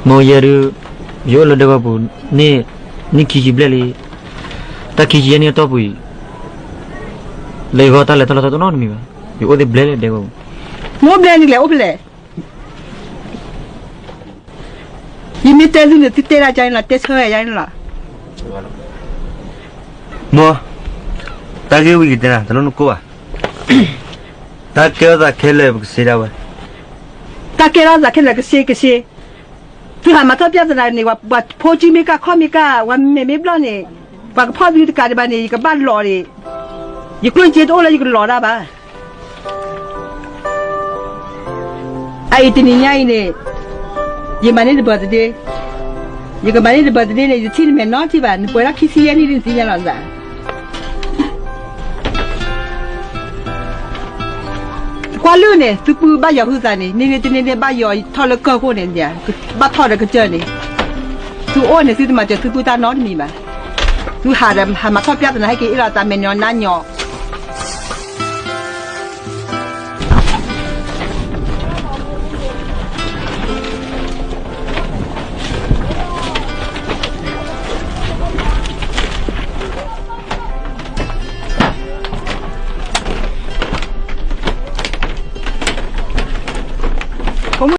မ့ၢ်ယဲဒုး, ယအိၣ်လၢဒဲကဝီၤပူၤ, နံၣ်ခံဆံဘျဲၣ်လံ, တၢ်ခံဆံယဲၢ်နံၣ်အတီၢ်ပူၤအံၤ, လၢယဂီၢ်တၢ်လဲၤတၢ်လီၢ်တအိၣ်နီတမံၤဘၣ်, ယအိၣ်သ့ဘျဲၣ်လၢဒဲကဝီၤပူၤ. မ့ၢ်ဘျဲၣ်န့ၣ်လဲၤအိၣ်ဖဲလဲၣ်. ယမ့ၢ်တဲသုန့ၣ် သုတဲဒၣ်ယါန့ၣ်လီၤ, တဲဆၢယါန့ၣ်လီၤ. မိၢ်, တၢ်ဂ့ၢ်ဝံၤယတဲနၤ တလိၣ်နကိၢ်ဘၣ်. တၢ်ကဲထီၣ်သးခဲလၢာ်ပကစ့ဒၣ်ဝဲ. တၢ်ကဲထီၣ်သးခဲလၢာ်ကစ့ကစ့, သုဟးမၤထီၣ်ပျၢ်သနာ်န့ၣ် ပှၤဖိကၠံမ့ၢ်ကၢ်ခီၣ်မ့ၢ်ကၢ် ပှၤမဲာ်မ့ၢ်ဘျီၣ်န့ၣ်, ပှၤကဖီၣ်သုတကးဒံးဘၣ်န့ၣ် ယကဘၣ်လီၤန့ၣ်, ယကျိၣ်စ့တအိၣ်လၢယကလီၤတၢ်ဘၣ်. အအံၤတနံၤညါအံၤန့ၣ်, ယမၤန့ၢ်န birthday, ယကမၤန့ၢ်န birthday န့ၣ် ယတထံၣ်နမဲာ်နီတထံၣ်ဘၣ်, နပှဲၤဒၣ်ခံဆံယဲၢ်နံၣ်ဒ်နသ့ၣ်ညါလီၤသး. ကွၢ်လၢန့ၣ် သုပုၢ်ဘၣ်ယီၤဟုသးန့ၣ် န့ၢ်န့ၢ်တန့ၢ်န့ၢ်ဘၣ်ယီၤထီၣ်လၢကၢၢ်ခိၣ်န့ၣ်, ဘၣ်ထီၣ်ဒီးကစၢၢ်န့ၣ်, သုအိၣ်န့ၣ် သုတမၤစၢၤသုပုၢ်တၢ်နီတမံၤဘၣ်. သုဟးဒီးဟးမၤထီၣ်ပျၢ်သနာ်ဟဲက့ၤအ့ၣ်လိာ်သးမဲာ်ညီနါညီ